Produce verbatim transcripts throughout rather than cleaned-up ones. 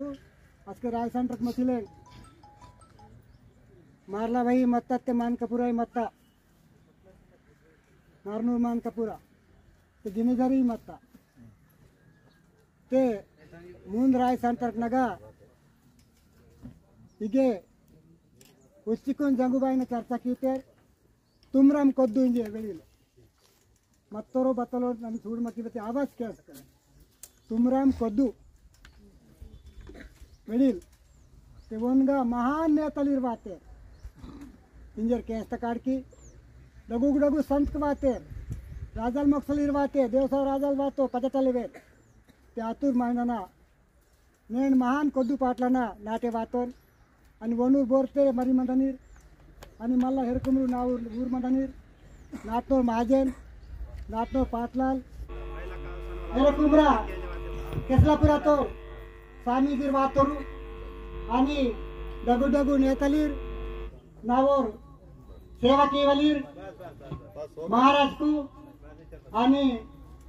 अस्के राय सेंटर मछिले मारला भाई मत्ता ते मान कपूरा ही मत्ता, नारनूर मान कपूरा ते गिनेजरी मत्ता ते मुंद राय सेंटर नगा इगे उच्चिकुन जंगुबाईन चर्चा कीतेर तुमराम कोद्दू इंजे वेळील मत्तोरो बत्तलो नम सूड़ मकी बते आवाज क्या सकते। तुमराम कोद्दू वेळील ते वोनगा महान नेतलीर वातेर इंजर केंस तकाड़की डगुग डगु संतक वातेर राजल मोक्सलीर वातेर देवसा राजल वातो पजटले वेर ते आतुर मायनाना नेंड महान कोद्दू पाटलाना नाटे वातोन अनि वनूर बोरते मरी मंदनीर अनि मल्ला हेरकुमरू नाऊर ऊर मंदनीर नाटनोर महाजन नाटनोर पाटलाल हेरकुमरा केसलापुरा तो स्वामीजीर वातोरू अनि डगु डगु नेतलीर नावोर सेवा कीवालीर महाराजकु अनि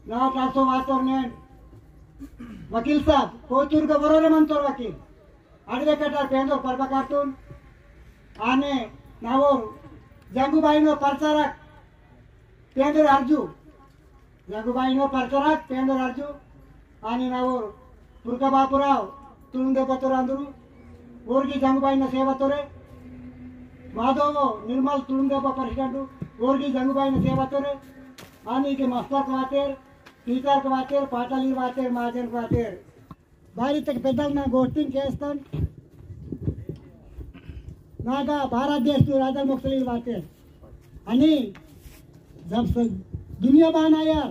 ना टासो वातोर नेंड वकील साहब कोतुर के बरोरे मंतोर वकील advocate पेंदोर परबा काटून आने नावोर जंगुबाईनो प्रचारक पेंदोर अर्जु जंगुबाईनो प्रचारक पेंदोर अर्जु आने नावोर पुरका बापुराव तुलुंदे बतोर अंदुरु ओरगी जंगुबाईनो सेवा तोरे माधव निर्मल तुलुंदे president ओरगी जंगुबाईनो सेवा तोरे आने के मास्टर को आतेर टीचर को आतेर पाटाली वातेर महाजन को आतेर बारी तक पेदल ना गोष्टिंग केस्तन। नागा भारत देश तू राजा मोक्सली बाते। अनि जब से दुनिया बान आया,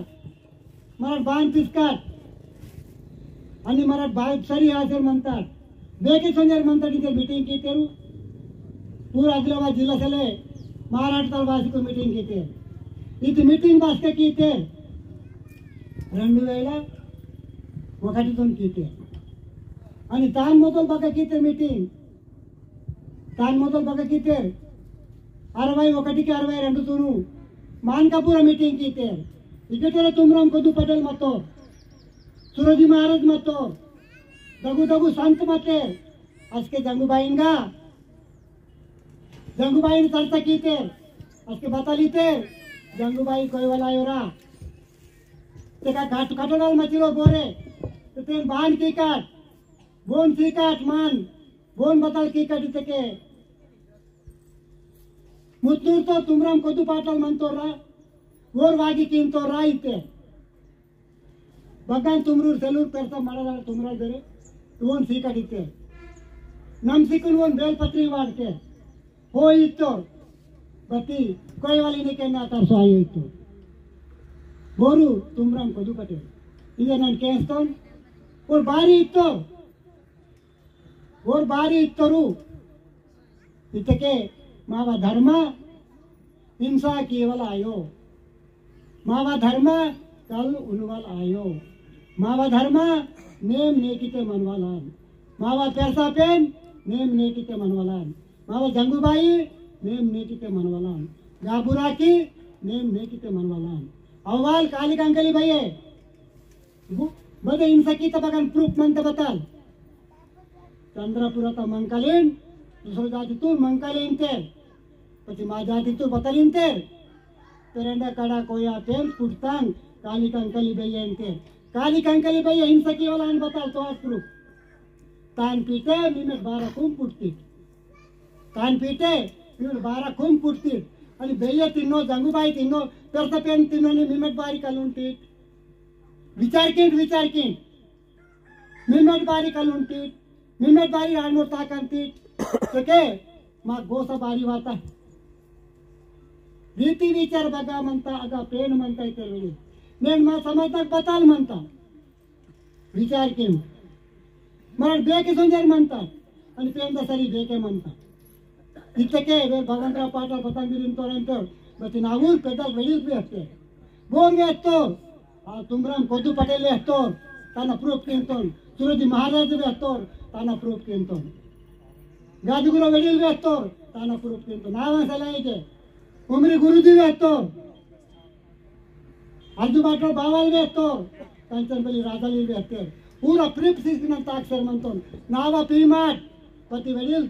मरट बान पिसकाट। अनि मरट बान सरी हाजिर मंता। बेकी संजर मंता की मीटिंग कीतेरू। पूरा आदिलाबाद जिला सेले महाराष्ट्र तल बासी को मीटिंग कीते। इति मीटिंग बास के कीते। रेंडु वेला ओकटितोन कीते। अनि तान मोदल बका कीते मीटिंग। तान मोदल बका कीते। अरवै ओकटिके अरवै रेंडु तुनु। मानकापुर मीटिंग कीते। इकटोरे तुमराम कोदु पटेल मत्तो। सुरोजी महाराज मत्तो। दगु दगु संत मत्ते। अस्के जंगुबाईनगा। जंगुबाईन चर्चा कीते। अस्के बतालीते। जंगुबाई कोई वाला योरा। तेका काट काटोडाल मचिलो बोरे। ते तेन बान की काट। बोन सी काट मान। बोन बताल की काट इतके। मुत्तूर तो तुमराम कोदु पाटल मंतोरा। वोर वागी किंतोरा इते। बगान तुमरूर सेलूर पेरसा मड़ादार तुमराल बेरे। वोन सी काट इते। नम सीकुन वोन बेल पत्री वाड़ते। हो इत्तोर। बती कोई वाली ने कहना तरसो आयो इत्तोर। बोरू तुमराम कोदु पटेल। इदे नन केंस्तोन। ओर बारी इत्तोर। ओर बारी इत्तोरू। इतके मावा धर्म हिंसा कीवाल आयो। मावा धर्म कल उनवाल आयो। मावा धर्म नेम नेकिते मनवालान। मावा पेरसा पेन नेम नेकिते मनवालान। मावा जंगुबाई नेम नेकिते मनवालान। गाबुराकी नेम नेकिते मनवालान। अवाल काली कंकली भैये। बदे हिंसा कीता बगान proof मंता बताल। चंद्रपुरता मंकालीन, दूसरो जाति तू मंकालीन ते। पछी मा जाति तू बतालीन ते। पेरंडा कड़ा कोया पेन पुटतांग, काली कंकली भैया इंते। काली कंकली भैया हिंसा कीवालान बताल तो आज proof। तान पीटे, मिमेट बारा कुम पुटती। तान पीटे, मिमेट बारा कुम पुटती। अनि भैया तिन्नो, जंगुबाई तिन्नो, पेरसा पेन तिन्नो ने मिमेट बारी कलुंटी। विचार किंट, विचार किंट। मिमेट बारी कलुंटी, मिमेट बारी रानमोर ताकंती। तेके, मा गोसा बारी वाता। रीति विचार बगा मंता, अगा पेन मंता इते वेळी। नेन मा समाज तक बताल मंता। विचार किंट। मरट बेके संजर मंता। अनि पेंदा सरी बेके मंता। इतके वे भगवंतराव पाटल पतंगिरी इंतोर इंतोर। बती नावुर पेदल वेळील वेहते। बोर वेहतोर। आ तुमराम कोदु पटेल वेहतोर। ताना proof किंतोन। सुरोजी महाराज वेहतोर। ताना proof किंतोन। गादुगुरो वेळील वेहतोर। ताना proof किंतोन। नावा सलाइके। उमरी गुरुजी वेहतोर। अर्जु बाटो बावाल वेहतोर, कंचनपल्ली राजाली वेहतोर। पूरा प्रिप सिस्टम ताक सेर मंतोन। नावा पीमाट पति वेडिल।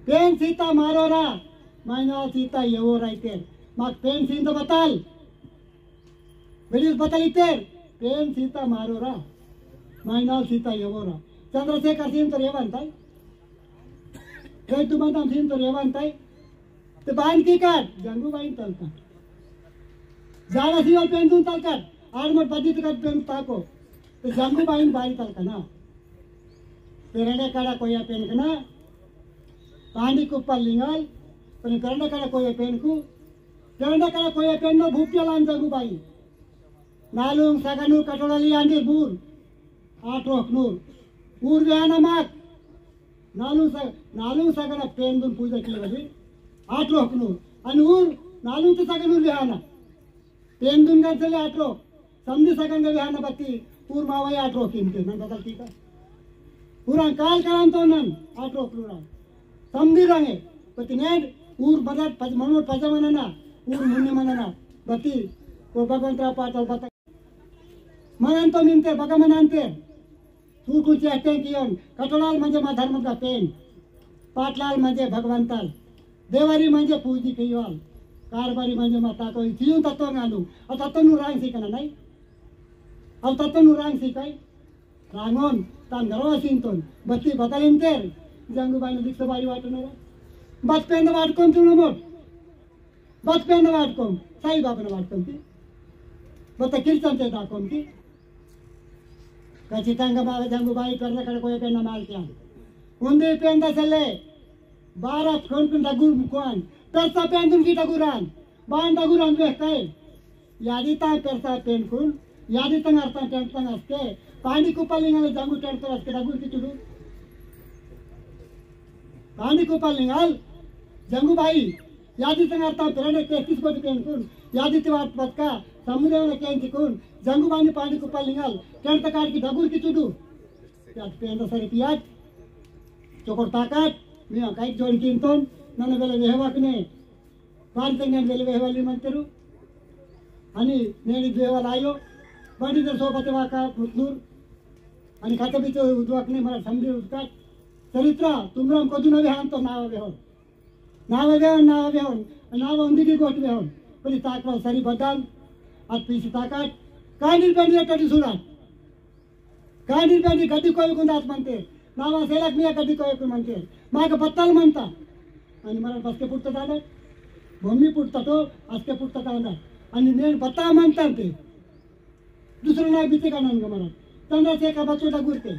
पेन सीता मारोरा, माइनाल सीता येवोरा इतेर। माक पेन सीता बतल। वेडिल बतल इतेर। पेन सीता मारोरा, माइनाल सीता येवोरा। चंद्रशेखर सिंह तो रेवंताई। रे तुमंतम सिंह तो रेवंताई। ते बान की काट, जंगू बाइन तलकट। जाड़ा सिवाल पेंदुन तलकट, आड़मट बदी तकट पेन ताको। ते जंगू बाइन बारी तलकना। पेरंडा काड़ा कोया पेनकना। पांडी कुप्पा लिंगाल, पण पेरंडा काड़ा कोया पेनकु। पेरंडा काड़ा कोया पेन नो भूपिया लान जंगू बाई। नालुंग सगनूर कटोड़ाली आंदी बूर। आठ रोख नूर। ऊर वेहाना माक। नालुंग स-, नालुंग सगन पेंदुन पूजा किया बदी। आठ रोख नूर। अनि ऊर नालुंग ते सगनूर वेहाना। पेंदुन गन सेले आठ रोख। समदी सगन गा वेहाना बत्ती। ऊर मावई आठ रोख इंते। नन बतल की का। ऊरांग काल करंतोन नन। आठ रोख नूरांग। समदी रंगे। बत्ती नेड ऊर बदत पज-, मनोट पजा मनना। ऊर मुन्ने मनना। बत्ती। वो भगवंतराव पाटल बता मनंतो मिनते, बगा मनंते। तू कुछ अटें कियोन, कटोलाल मंजे मा धर्म का पेन। पाटलाल मंजे भगवंताल। देवारी मंजे पूजी कियोल। कारबारी मंजे मा ताको, इतियुन तत्व गालू। अ तत्व नु रांग सीकना नाई। अ तत्व नु रांग सीकाई। रांगोन, तान गरवा सिंतोन। बत्ती बतल इंतेर। जंगू बाइन दिक्स बारी वाटनोरा। बत पेंद वाटकोन तुन मोट। बत पेंद वाटकोम, साई बाबन वाटकोम की। बत किरचन ते दाकोम की। खचितंगा मावा जंगू बाई पेरसा काड़ा कोया पेन माल किया। उंदी पेंद सेले, बारा कोन कोन डगुर मुकुआन, पेरसा पेंदुन की डगुरान, बान डगुरान वेहकाई। यादी तां पेरसा पेनकुन, यादी तां अरतां पेनतां असके, पांडी कुप्पा लिंगाल जंगू टेंटोर असके डगुर की चुडू। पांडी कुप्पा लिंगाल जंगू बाई, यादी तां अरतां पेरंडा तेतीस कोटी पेनकुन, यादी ती वाट बतका, समुद्र में केंचिकुन, जंगू बाई पांडी कुप्पा लिंगाल, टेंट काट की डगुर की चुडू। याद पेंदा सरी पियाट, चोकोट ताकाट, मी काई जोड़ी किंतोन, नन्ना वेले वेहवाकने, बारी तंगन वेले वेहवाली मंतेरु। अनि नेनी वेहवाल आयो। बारी तर सोबते वाका मुतलूर। अनि खाता बिचो उद्वाकने मला समझे उद्काट। चरित्र, तुमराम कोदुना वेहान तो नावा वेहोन। नावा वेहोन, नावा वेहोन। नावा उंदी की गोट वेहोन। बड़ी ताकवा सरी बदान। अत पीसी ताकाट। कांडी पेंडी अट्टा सुड़ा। गांधी पेंडी गड्डी कोयकुन दात मंते, नावा सेलक मिया गड्डी कोयकुन मंते, माक बत्तल मंता। अनि मरन बसके पुट्टा दादा, भूमि पुट्टा तो, असके पुट्टा दादा। अनि नेन बत्ता मंता ते। दुसरा ना बीते का नाम का मरन। चंद्रशेखर बच्चों डगुरते,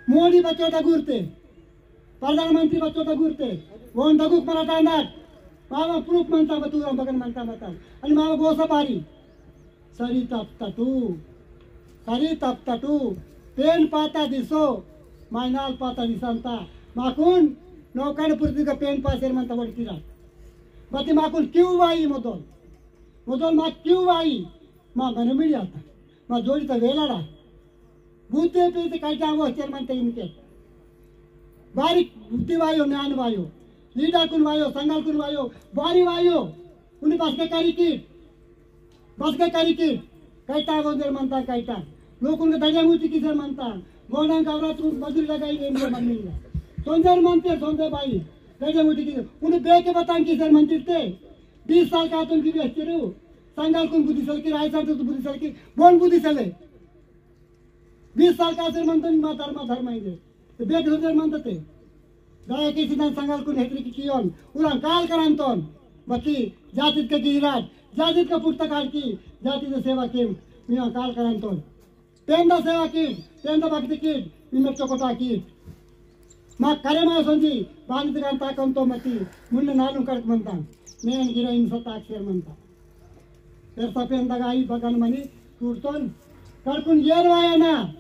मोदी बच्चों डगुरते, प्रधानमंत्री बच्चों डगुरते, वोन डगुक मरा दादा। मावा प्रूफ मंता बतूरा बगन मंता बता। अनि मावा गोसा बारी। सरी तप्तटु, सरी तप्तटु, पेन पाता दिसो, माइनाल पाता दिसंता। माकुन नौकान पृथ्वी का पेन पासेर मंता वड़किरा। बती माकुन क्यों वाई मोदोल? मोदोल मा क्यों वाई? मा मनमिड़ी आता। मा जोड़ी ता वेलाड़ा। बुद्धि पीते कैटा वो चेयरमैन ते इनके। बारी बुद्धि वायो, ज्ञान वायो, लीडर कुन वायो, संगल कुन वायो, बारी वायो। उन्हें बस के करी की, बस के करी की। कैटा वो चेयरमैन ता कैटा। लोकुन के दरिया मुटी की चेयरमैन ता। गोंडन का औरत को मजदूरी लगाई गई इनके मम्मी ने। सोंजर मंते, सोंजर बाई। दरिया मुटी की। उन्हें बे के बतान की चेयरमैन तिरते। बीस साल का तुम की बेचते रहो। संगल कुन बुद्धि सल की, राय साल तो बुद्धि सल की। बोन बुद्धि सले। बीस साल का सिर मंतन मा धर्म धर्म आइंदे। तो बेट होते मंतते। दया किसी ना संगल कुन हेतरी की कियोन। उरांग काल करंतोन। बती जातित का गिराट, जातित का पुट्टा काल की, जातित सेवा की, मिया काल करंतोन। पेंदा सेवा की, पेंदा भक्ति की, मिया चोकोटा की। मा करे मा सोंजी, बांध दिगान ताकंतो मती, मुन्ने नालुं कड़क मंता। नेन गिरा इन सताक सेर मंता। पेरसा पेंदा गाई बगन मनी, टूटतोन। कड़कुन येर वाया ना।